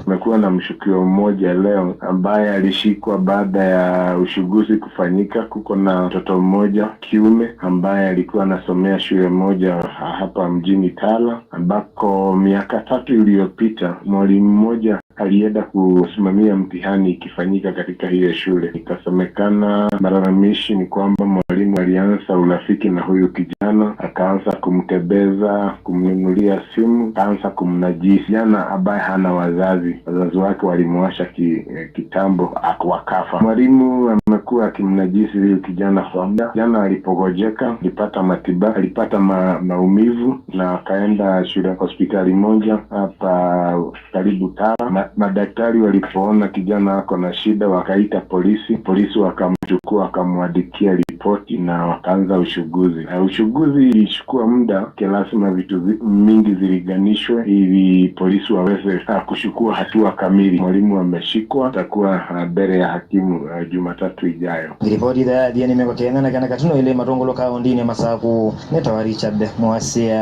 Kumekuwa na mshukiwa mmoja leo ambaye alishikwa baada ya uchunguzi kufanyika. Kuko na mtoto mmoja kiume ambaye alikuwa anasomea shule moja hapa mjini Tala, ambako miaka tatu iliyopita mwalimu mmoja alienda kusimamia mtihani ikifanyika katika hiyo shule. Ikasemekana, malalamishi ni kwamba Mwalimu alianza urafiki na huyu kijana, akaanza kumtembeza, kumnunulia simu, akaanza kumnajisi. Kijana ambaye hana wazazi, wazazi wake walimwacha ki, eh, kitambo, ak-, wakafa. Mwalimu amekuwa akimnajisi huyu kijana kwa muda. Kijana alipogojeka, alipata matibabu, alipata ma-, maumivu na akaenda shule, hospitali moja hapa karibu Tala. Ma-, madaktari walipoona kijana ako na shida, wakaita polisi. Polisi wakamchukua, wakamwandikia ripoti na wakaanza uchunguzi. Na uchunguzi ilichukua muda, ke lazima vitu zi-, mingi ziliganishwe ili polisi waweze, ah, kuchukua hatua kamili. Mwalimu ameshikwa, atakuwa, ah, mbele ya hakimu, ah, Jumatatu ijayo. Ripoti ya Athiani mĩongo kenda na kenda katuno ilĩ Matũngũlũ kaũndĩnĩ ya Masaku nĩ tawa Richard Mwasya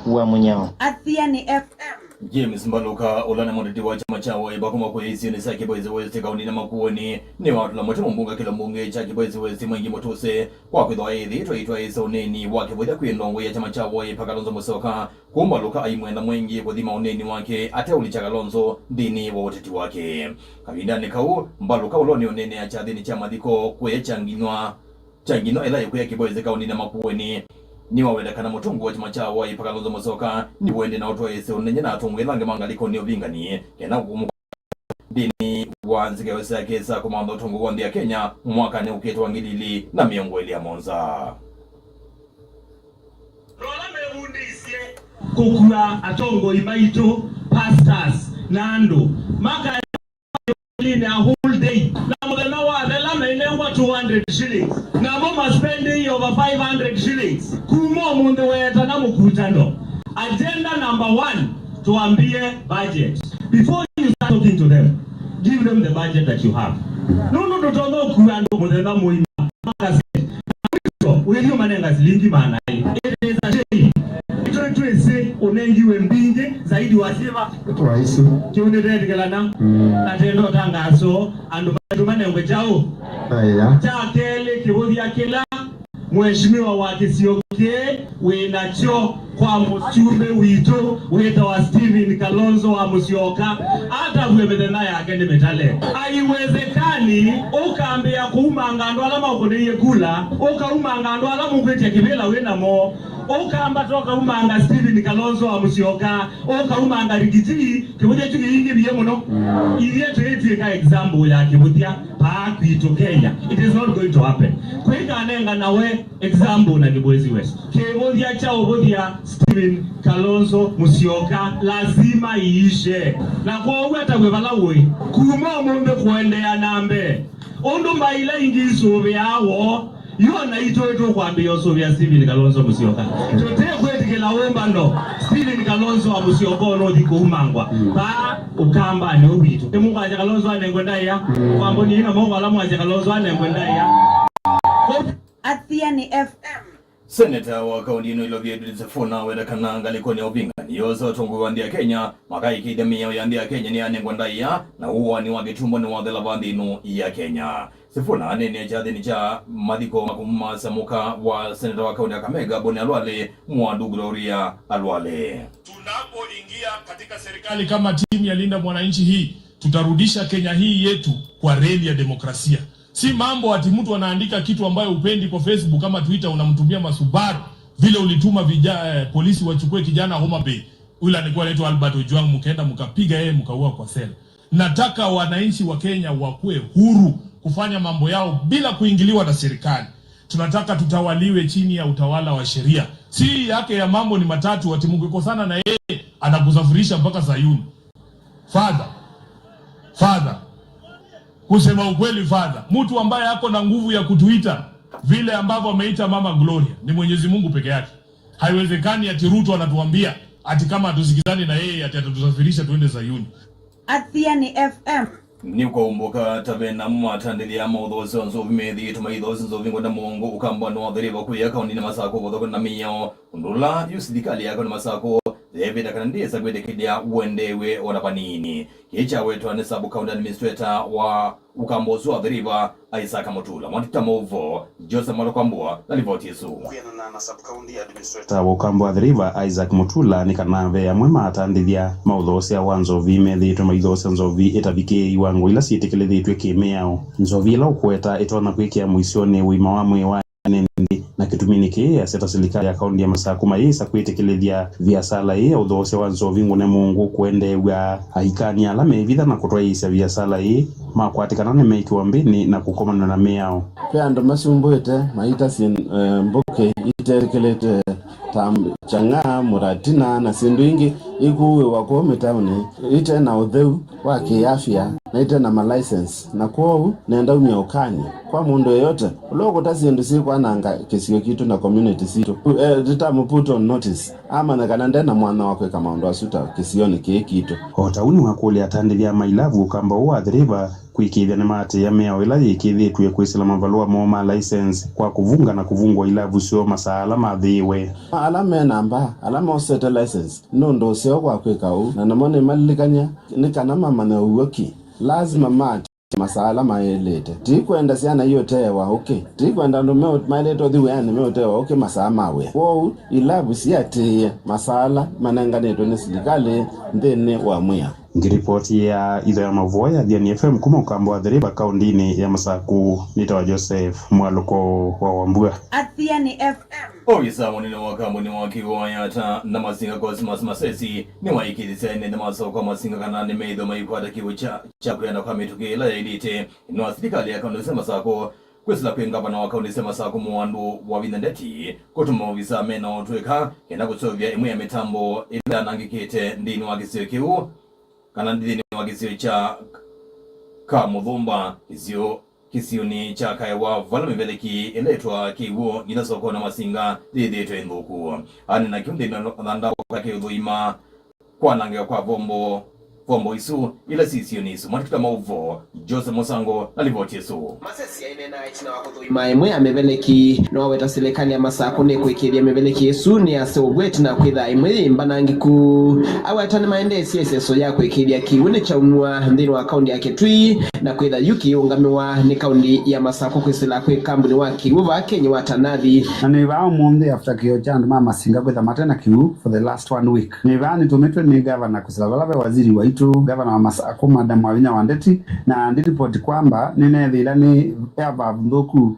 wa Mũnyao. Athiani F M. James Mbaluka, ũla nĩ mũteti wa kyama kya Wiper kuma kũya isionĩ sya Kibwezi West kaũndĩnĩ ya Makueni, nĩwatũla mũtĩ mũmbunge kĩla mbunge kya Kibwezi West Mwengi Mũtũse kwa kwĩthwa ethĩĩtwe aitwaĩĩsya ũneeni wa kĩvũthya kwĩ ndongoi ya kyama kya Wiper Kalonzo Musyoka, kũu Mbaluka aimwenda Mwengi kũthima ũneeni wake ateũlikya Kalonzo nthĩnĩ wa ũteti wake. Kavindanĩ kau, Mbaluka ũla ũneenea kyathĩnĩ kya mathiko kũya Kyanginwa, Kyanginwa ĩla yĩkwĩa Kibwezi kaũndĩnĩ ya Makueni, nĩwaweta kana mũtongoi wa kyama kya Wiper Kalonzo Musyoka nĩwende na ũtwaĩĩsya ũnenye na atongoi ala angĩ ma ngalĩkonĩ ya ũvingani kenda kũmũka nthĩnĩ wa nzika syake sya kũmantha ũtongoi wa nthĩ ya Kenya mwakanĩ ũkĩte wa ngili ilĩ na mĩongo ĩlĩ na mũonza. Kũkua atongoi maitũ, pastors, na andũ maka in a whole day. Na mũthenya wathela mainengwa two hundred shillings. Namo maspendi over five hundred shillings. Kuma ũmũnthĩ weetana mũkutano. Agenda number one, tuambie budget. Before you start talking to them, give them the budget that you have. Nũndũ ndũtonya ũkua andũ mũthenya mũima. Wĩthi ũmanenga silingi maana ĩlĩ. It is a shame. Itwe twĩsĩ ũnengiwe mbingĩ zaidi wa siva. Twaisi. Kĩu nĩtetĩkĩlana. Mm. Na tendo tangaso, andũ maitũ manengwe kyaũ? Aya. Kya kelĩ, kĩvũthya kĩla mheshimiwa wa kĩsio kĩĩ wĩ nakyo kwa mũsumbĩ witũ wĩtawa Stephen Kalonzo wa Musyoka, atavw'e mĩthenya yake nĩ mĩtale. Haiwezekani ũkambĩĩa kũumanga andũ ala maũkũnĩie kula, ũkaumanga andũ ala mũkwĩtya kĩvĩla wĩ namo, ũkambata ũkaumanga Stephen Kalonzo wa Musyoka, ũkaumanga Rigiji, kĩvũthya kyu kĩingĩvie mũno. Ithyĩ twĩtw'ĩka example ya kĩvũthya paa kwitũ Kenya. It is not going to happen. Kwĩkanenga nawe example na Kibwezi West. Kĩvũthya kya ũvũthya Stephen Kalonzo Musyoka lazima iishe. Na kwoou atavw'e vala ũĩ. Kuma ũmũnthĩ kũendeea na mbee. Ũndũ mbaĩ ila ingĩ isũvĩaa woo, yu o naitũ nĩtũkwambĩĩa ũsũvĩa Stephen Kalonzo Musyoka. Tũtekwĩtĩkĩla ũmbano Stephen Kalonzo wa Musyoka ũnũthi kũumangwa. Mm. Paa ũkambanĩ ũũ witũ. Nĩmũkwasya Kalonzo anengwe ndaĩa. Mm. Kwamboni ĩna moko ala mwasya Kalonzo anengwe ndaĩa. Athiani F M. Seneta wa kaũndĩ ĩno Ilovi Edwin Sifuna aweta kana ngalĩkonĩ ya ũvingani yosa ũtongoi wa nthĩ ya Kenya, makaĩkĩĩthya mĩao ya nthĩ ya Kenya nĩyanengwa ndaĩa, na ũaani wa kĩtumbo nĩwathela va nthĩ ĩno ya Kenya. Sifuna aneenea kyathĩnĩ kya mathiko ma kũmũmaasya mũka wa seneta wa kaũndĩ ya Kakamega, Boni Alwale, Mwadu Gloria Alwale. Tunapoingia katika serikali kama timu ya Linda Mwananchi hii, tutarudisha Kenya hii yetu kwa reli ya demokrasia. Si mambo ati mtu anaandika kitu ambayo upendi kwa Facebook ama Twitter, unamtumia masubaru vile ulituma vija-, eh, polisi wachukue kijana Homa Bay. Yule alikuwa anaitwa Albert Ojwang, mkaenda mkapiga yeye, mkaua kwa sela. Nataka wananchi wa Kenya wakuwe huru kufanya mambo yao bila kuingiliwa na serikali. Tunataka tutawaliwe chini ya utawala wa sheria. Si yake ya mambo ni matatu, ati mkikosana na yeye anakusafirisha mpaka Sayuni. Father. Father. Kusema ukweli, Father, mtu ambaye ako na nguvu ya kutuita vile ambavyo ameita Mama Gloria ni Mwenyezi Mungu peke yake. Haiwezekani ati Ruto anatuambia ati kama hatusikizani na yeye ati atatusafirisha tuende Sayuni. Athiani F M. Nĩũkaumbũka ta ve na matandĩthya ma ũthoosya wa nzovi methĩĩtwe maithoosya nzovi ngwenda mũongo ũkambonĩ wa Athi River kũya kaũndĩnĩ Masakũ kũthokana na mĩao, ũndũ ũla yu silikalĩ ya kaũndĩ Masakũ yeevĩta kana ndĩsa kwĩtĩkĩlya ũendeew'e o na vanini. Kĩĩ kyawetwa nĩ Sub County Administrator wa ũkamba ũsu wa Athi River, Isaac Mutula. Mwandĩki wa maũvoo Joseph Mwalwa Kwambua na livoti ĩsu. Kwĩanana na Sub County Administrator wa ũkamba wa Athi River, Isaac Mutula, nĩ kana ve amwe ma atandĩthya ma ũthoosya wa nzovi methĩĩtwe maithoosya nzovi ĩtavikĩĩe iwango ila syĩtĩkĩlĩthĩtw'e kĩ-mĩao. Nzovi ĩla ũkweta ĩtonya kwĩkĩa mũisyonĩ ũima wa mwĩĩ wa Na kĩtuminĩ kĩĩ, easya ta silikalĩ ya kaũnti ya Masaku mayĩsa kwĩtĩkĩlĩthya viasala ĩĩ ya ũthoosya wa nzovi ngũne mũngũ kũendeew'a, aikani ala mevitha na kũtwaĩĩsya viasala ĩĩ makwatĩkana nĩmekĩwa mbĩnĩ na kũkomanw'a na mĩao. Ve andũ masumbwĩte maita syĩ, eh, mbũkĩ itetĩkĩlĩte ta chang'aa, mũratina na syĩndũ ingĩ ikuuĩwa kũu mĩtaũnĩ ite na ũtheu wa kĩafya na ite na ma license, na kwoou nenda umya ũkany'o kwa mũndũ yeyote ũla ũkũta syĩndũ syĩkwananga kĩsio kitũ na community sitũ. Eh, tũtamũ put on notice, amanya kana nde na mwanya wa kwĩka maũndũ asu ta kĩsionĩ kĩĩ kitũ. O ta ũu nĩwakũlya atandĩthya ma ilavu ũkamba ũũ wa The River kwĩkĩĩthya nĩmaatĩĩa mĩao ĩla yĩkĩĩthĩtw'e kwĩsĩla mavalũa moo ma license kwa kũvunga na kũvungwa ilavu syoo masaa ala mathĩĩwe. Ala me na mbaa, ala mosete license, nĩ ũndũ ũseo kwa kwĩka ũu, na namo nĩmalilikany'a nĩ kana mamanye ũw'o ki. Lazima maatĩĩe masaa ala maĩlĩte. Ti kwenda syana iũteewa ũkĩ. Ti kwenda andũ meũ-, maĩlĩte ũthi wĩanĩ meũteewa ũkĩ masaa ma wĩa. Kwoou, ilavu siatĩĩe masaa ala manenganĩtwe nĩ silikalĩ nthĩnĩ wa mwĩao. Ngĩripoti ya itho ya maũvoo ya Athiani F M kuma ũkamba wa The River kaũndĩnĩ ya Masaku, nĩtawa Joseph Mwalũko wa Wambua. Athiani F M. Ovisa mũnene wa kambuni wa kĩw'ũ wa Yata na Masinga Cosmas Masesi nĩwaĩkĩĩthya ene nthĩ ma soko kwa Masinga kana nĩmeĩthwa maikwata kĩw'ũ kya, kya kwĩana kwa mĩtũkĩ ĩla yaĩlĩte nĩ wa silikalĩ ya kaũntĩ sya Masaku kwĩsĩla kwĩ ngavana wa kaũntĩ sya Masaku Mũwandu Wavinya Ndeti kũtũma ovisa mena ũtũĩka kenda kũseũvya ĩmwe ya mĩtambo ĩla yanangĩkĩte nthĩnĩ wa kĩsio kĩu, kana nthĩnĩ wa kĩsio kya Kamũthũmba, kĩsio, kĩsionĩ kya Kaewa, vala mĩveleki ĩla ĩtwaa kĩw'ũ nginya soko na Masinga yĩthĩĩtwe ĩthũku. Anena kĩu nthĩnĩ wa thanda wa kĩũthũima kwanangĩka kwa vombo, vombo isu ila syĩ isionĩ isu. Mwandĩki wa maũvoo Jose Mũsango na livoti ĩsu. Masesi ainena ĩtina wa kũthũima ĩmwe ya mĩveleki, nĩwaweta silikalĩ ya Masaku nĩkwĩkĩĩthya mĩveleki ĩsu nĩyaseũvw'a ĩtina kwĩtha ĩmwe yĩ mbanangĩku. Aweta nĩmaendeesye ĩseso ya kwĩkĩĩthya kĩw'ũ nĩkyaumw'a nthĩnĩ wa kaũntĩ ya Kitui na kwĩtha yu kĩũngamĩwa nĩ kaũntĩ ya Masaku kwĩsĩla kwĩ kambuni wa kĩw'ũ vaa Kenya wa Tanathi. Na nĩ vaa ũmũnthĩ after kĩo kya andũ ma Masinga kwĩtha mate na kĩw'ũ for the last one week. Nĩ vaa nĩtũmĩtwe nĩ gavana kwĩsĩla vala ve waziri waitũ, gavana wa Masaku, Madam Wavinya Wandeti, na ndĩlipoti kwamba nĩneethĩĩla nĩ airvalve nthũku,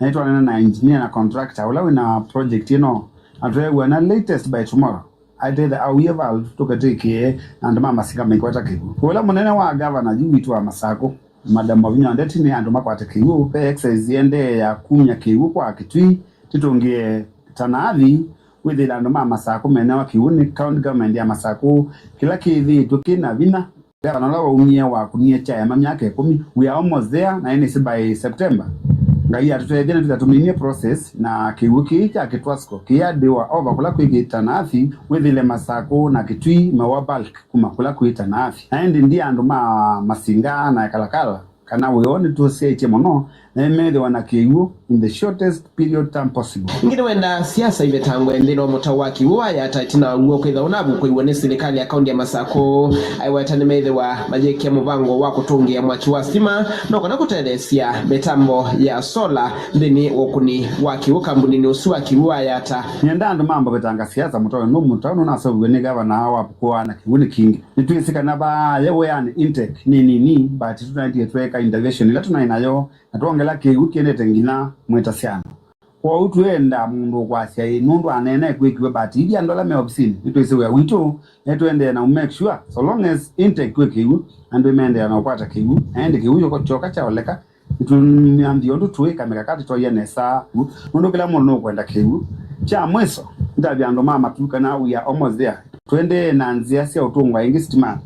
na nĩtwanena na engineer na contractor ũla wĩ na project ĩno, na tweew'ana latest by tomorrow aitĩthe auie valve tũkatĩkĩe na andũ ma Masinga maikwata kĩw'ũ. Ũla mũnene wa gavana yu witũ wa Masaku, Madam Wavinya Wandeti, nĩ andũ makwate kĩw'ũ. Ve excess yĩendee ya kumya kĩw'ũ kwa Kitui tĩtũngĩe Tanathi, wĩthĩla andũ ma Masaku menewa kĩw'ũ nĩ county government ya Masaku, kĩla kĩthĩĩtwe kĩ na vinya. Gavana ũla waumie wakunie kyaema myaka ĩkũmi. We are almost there, na ĩnĩsĩ by September. Ngai atũtethya na twĩtha tũminie process, na kĩw'ũ kĩĩ kya Kitwasco kĩyandĩwa over kũla kwĩ Kitanathi, wĩthĩle Masaku na Kitui mewa bulk kuma kũla kwĩ Tanathi. Na ĩndĩ ndi andũ ma Masinga na Ekalakala kana wĩoo nĩtũsyaĩtye mũno, na ĩmethĩwa na kĩw'ũ in the shortest period time possible. Ĩngĩ nĩwenda siasa ivetangwe nthĩnĩ wa mũtao wa kĩw'ũ wa Yata ĩtina wa w'o kwĩtha ũnavukũiwe nĩ silikalĩ ya kaũntĩ ya Masaku. Aiweta nĩmethĩwa mayĩkĩa mũvango wa kũtũngĩa mwaki wa stima no kana kũtetheesya mĩtambo ya sola nthĩnĩ wa ũkũni wa kĩw'ũ kambuninĩ ũsu wa kĩw'ũ wa Yata. Nĩenda andũ mambe vetanga siasa mũtao nũ mũtao nũnaseũviw'e nĩ gavana wa vukũa na kĩw'ũ nĩ kingĩ. Nĩtwĩsĩ kana vaa ye wĩanĩ intake nĩ nini, but tũnaendie tweeka intervention ĩla tũnaĩ nayo, na twongela kĩw'ũ kĩendete nginya mwĩta syana. Kwoou twĩenda mũndũ ũkwasya ĩ nũndũ aneena ĩkwĩkiwe, but ithyĩ andũ ala me ovisinĩ nĩtwĩsĩ wĩa witũ, nĩtũendee na make sure so long as intake kwĩ kĩw'ũ, andũ meendeea na ũkwata kĩw'ũ, na ĩndĩ kĩw'ũ kyoka kyaoleka, nĩtũnyanthie ũndũ tũĩka mĩkakati twaia nesa, nũndũ kĩla mũndũ nũkwenda kĩw'ũ. Kya mwiso, nĩtavya andũ ma matu kana we are almost there. Tũendee na nzĩa sya ũtũngwa ĩngĩ sitimanĩ.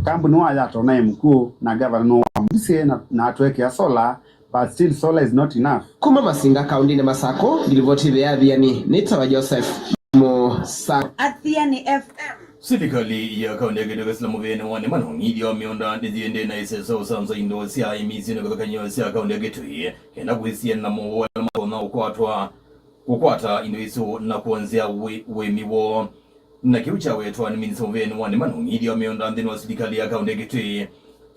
Kambuni wa Yata ũnaĩ mũkw'ũ, na gavana nũwamũvisye na, na atwekea sola, but still solar is not enough. Kuma Masinga kaũndĩnĩ Masaku, ngilivoti ya Athiani, nĩtawa Joseph Mũsa. Athiani F M. Silikalĩ ya kaũntĩ ya Kitui kwĩsĩla mũvĩanĩ wa nĩma na ũng'ithyo wa mĩũnda nĩyĩendee na ĩseso ũsanza indo sya aĩmi syĩ na kĩvathũkany'o sya kaũntĩ ya Kitui, kenda kwĩsiana na mowau ala matonya ũkwatwa kũkwata indo isu na kwonzea wĩ-, wĩmi woo. Na kĩu kyawetwa nĩ minista mũvĩanĩ wa nĩma na ũng'ithyo wa mĩũnda nthĩnĩ wa silikalĩ ya kaũntĩ ya Kitui,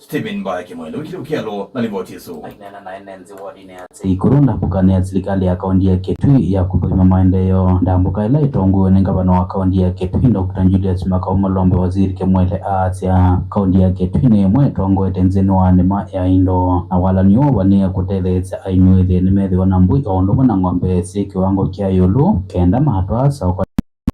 Stephen Mbaya Kimwene, wĩkĩte ũkĩalo na livoti ĩsu. Aineena na ene nthĩ wodinĩ ya Ikũrũ, ndambũka nĩ ya silikalĩ ya kaunti ya Kitui ya kũthũima maendeeo. Ndambũka ĩla ĩtongoew'e nĩ ngavana wa kaunti ya Kitui, Doctor Julius Makau Malombe, Waziri Kimwene aasya, kaunti ya Kitui nĩ ĩmwe ĩtongoete nthĩnĩ wa nĩma ya indo, na walany'o ũũ ũvanĩe kũtetheesya aĩmi wĩthĩe nĩmethĩwa na mbũi o ũndũ ũmwe na ng'ombe syĩ kĩwango kya ĩũlũ, kenda matwaa soko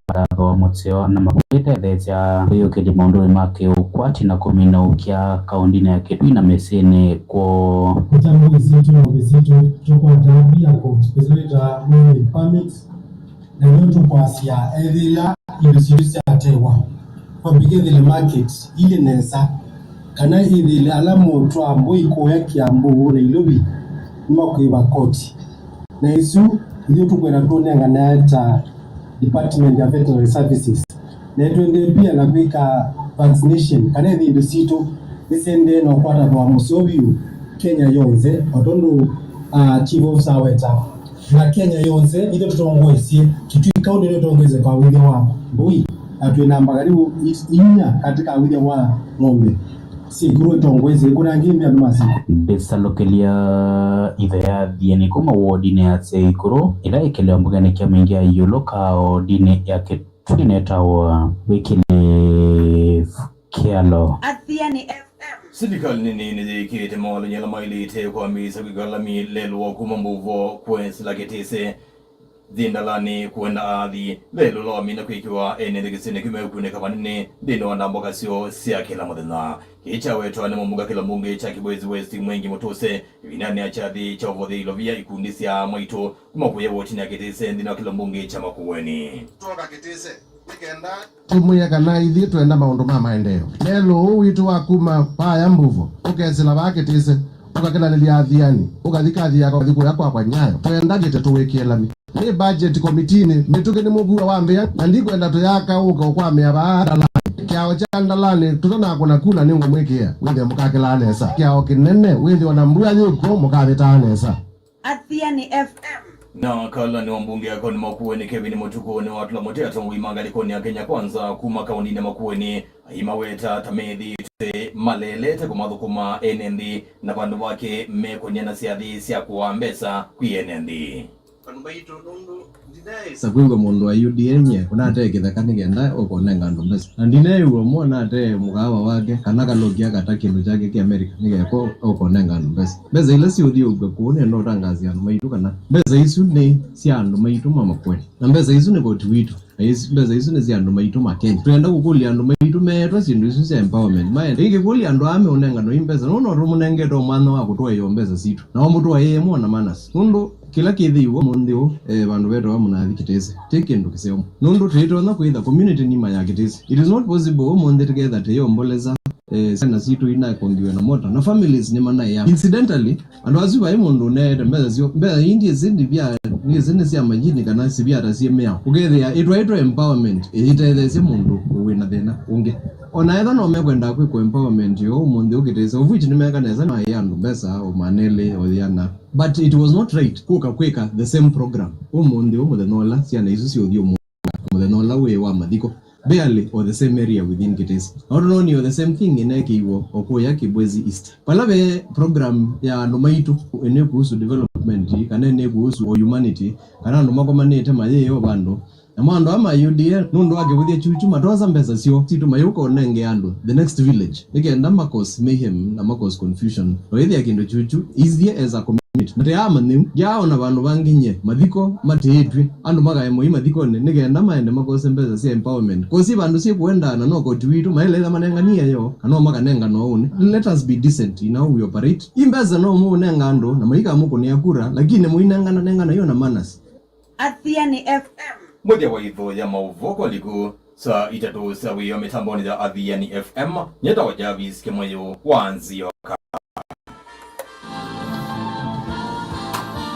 matatho mũseo na makwĩtetheesya kwĩyũkĩlya maũndũnĩ ma kĩũkwati na kũmina ũkĩa kaũndĩnĩ ya Kitui na mĩsyĩnĩ kwoo. Kũta mbũi sitũ, ng'ombe sitũ, tũkwataa via koti, ĩsu wĩtaa moving permits, na nĩyo tũkwasya ethĩla indo sitũ syatewa, kwambĩka ethĩle market ilĩ nesa, kana ethĩle ala motwaa mbũi kũya Kiambu, Nairobi, nĩmakwĩva koti. Na ĩsu, ithyĩ tũkwenda tũnengane ta Department ya Veterinary Services. Na nĩtũendee pia na kwĩka vaccination, kana ĩthĩ indo sitũ nĩsiendee na ũkwata thooa mũseo vyũ Kenya yonthe, o tondũ, ah, Chief Officer aweta. Na Kenya yonthe, ithyĩ tũtongoesye, Kitui County nĩtongoesye kwa wĩthĩa wa mbũi, na twĩ namba karibu inya katika wĩthĩa wa ng'ombe. Sikuru ĩtongoesye ĩkũnangĩe mbĩa andũ ma Sikuru. Ndĩsalũkĩlya itho ya Athiani kuma wodinĩ ya Sikuru, ĩla ĩkĩlĩwa mbungenĩ kya mĩingĩ ya ĩũlũ kaũndĩnĩ ya Kitui nĩtawa Wycliffe Kyalo. Athiani F M. Silikalĩ nene nĩyĩkĩte mawalany'o ala maĩlĩte kwambĩĩsya kwĩkala lami lelũ wa kuma Mbuvo kwesĩla Kĩtĩsĩ. Nthĩ ndalanĩ kũenda athi, lelũ ũla wamina kwĩkĩwa ene nthĩ kĩsionĩ kĩu meũkunĩka vanene nthĩnĩ wa ndambũka syoo sya kĩla mũthenya. Kĩĩ kyawetwa nĩ mũmbunge kĩla mbunge kya Kibwezi West Mwengi Mutuse ĩvindanĩ ya kyathĩ kya ũvothei ilovia ikundi sya amwaitũ kuma kũya wotinĩ ya Kĩtĩsĩ nthĩnĩ wa kĩla mbunge kya Makueni. Twoka Kĩtĩsĩ nĩ kenda tũmwĩe kana ithyĩ twenda maũndũ ma maendeeo. Lelũ ũũ witũ wa kuma vaya Mbuvo ũkesĩla vaa Kĩtĩsĩ, ũkakĩlanĩlya Athiani, ũkathi kathi yako, ũkathi kũya kwakwa Nyayo. Twenda kĩte tũwĩkĩe lami. Nĩ budget committee-inĩ mĩtũkĩ nĩ mũvua wambĩa, na ndikwenda tũyaka ũka ũkwamĩa vaa Ndalanĩ. Kĩao kya Ndalanĩ tũtanakũna kula nĩngũmwĩkĩĩa, wĩthĩe mũkakĩlaa nesa. Kĩao kĩnene, wĩthĩwa na mbua yĩkw'o mũkavĩtaa nesa. Athiani F M. Na kalani wa mbunge ya kaũnti Makueni Kevin Mũtukũ nĩwatũla mũtĩ atongoĩ ma ngalĩkonĩ ya Kenya Kwanza kuma kaũntĩnĩ ya Makueni, aimaweta ta methĩĩtwe maleelete kũmathũkũma ene nthĩ, na vandũ vake mekũneena syathĩ sya kũaa mbesa kwĩ ene nthĩ. Vandũ vaitũ nũndũ ndinaĩ- Sa kwĩw'a mũndũ wa U D A nye ũnatee kĩtheka nĩ kenda ũkonenga andũ mbesa. Na ndinaĩw'a ũmwe ũnatee mũkaawa wake kana kaloki akata kĩndũ kyake kĩ Amerika nĩ keko ũkonenga andũ mbesa. Mbesa ila siũthiũũkw'a kũu nĩenda ũtangaasya andũ maitũ kana mbesa isu nĩ sya andũ maitũ ma Makueni. Na mbesa isu nĩ koti witũ. Na isu, mbesa isu nĩ sya andũ maitũ ma Kenya. Twenda kũkũlya andũ maitũ meetwa syĩndũ isu sya empowerment. Maende. Ĩngĩ kũlya andũ aa meũnenganwa ii mbesa. Nũndũ no tũmũnengete o mwanya wa kũtũaĩa o mbesa sitũ. Na wamũtũaĩe mwana manas. Nũndũ kĩla kĩthĩiwe ũmũnthĩ ũũ, eh, vandũ vetawa Mũnathi Kĩtĩsĩ, ti kĩndũ kĩseo mũno. Nũndũ tũitonya kwĩtha community nima ya Kĩtĩsĩ. It is not possible ũmũnthĩ tũketha tũyomboleza, eh, syana sitũ inakongiwe na mota, na families nĩmanaĩa. Incidentally, andũ asu vai mũndũ ũneete mbesa syoo, mbesa ii ndyĩsĩ ndivya, ndyĩsĩ nĩ sya majini kana sivya ta syĩ mĩao. Ũkethĩa ĩtwaĩtwe empowerment ĩitetheesye mũndũ wĩna thĩna ũngĩ. O na ethwa no mekwendaa kwĩkwa empowerment yoo ũmũnthĩ ũkĩtĩsĩ, of which nĩmeka nesa, nĩmaĩa andũ mbesa o manelĩ o yĩana. But it was not right kũka kwĩka the same program ũmũnthĩ ũũ mũthenya ũla syana isu siũthiũmũka, mũthenya ũla wĩ wa mathiko, barely o the same area within Kĩtĩsĩ. Na ũndũ nonio the same thing ĩneekĩiwe o kũya Kibwezi East. Vala ve program ya andũ maitũ ĩnĩ kuhusu development, kana ĩnĩ kuhusu o humanity, kana andũ makomanĩte mayĩĩ o vandũ, namo andũ aa ma U D A, nũndũ wa kĩvũthya kyuchu, matosa mbesa syoo sitũ mayũka ũnenge andũ the next village, nĩ kenda ma cause mayhem na ma cause confusion. No ĩthĩa kĩndũ kyuchu, ithyĩ as a community, na tĩ amanyĩu, ndyaona vandũ vangĩ nye mathiko matĩĩtw'e, andũ makaemwa i mathikonĩ, nĩ kenda maende makose mbesa sya empowerment. Kosi vandũ syĩ kũendaa na no koti witũ, maĩle ĩtha manenganie yo, kana no makanenganwa ũnĩ. Let us be decent in how we operate. I mbesa no mũũnenga andũ, na maikamũkũnĩa kura, lakini mũinengana nengana yo na manners. Athiani F M. Mũthya wa itho ya maũvoo kwa liku, saa itatũ sya wĩoo mĩtambonĩ ya Athiani F M, nyetawa Jarvis Kĩmũyũ wa Nzioka.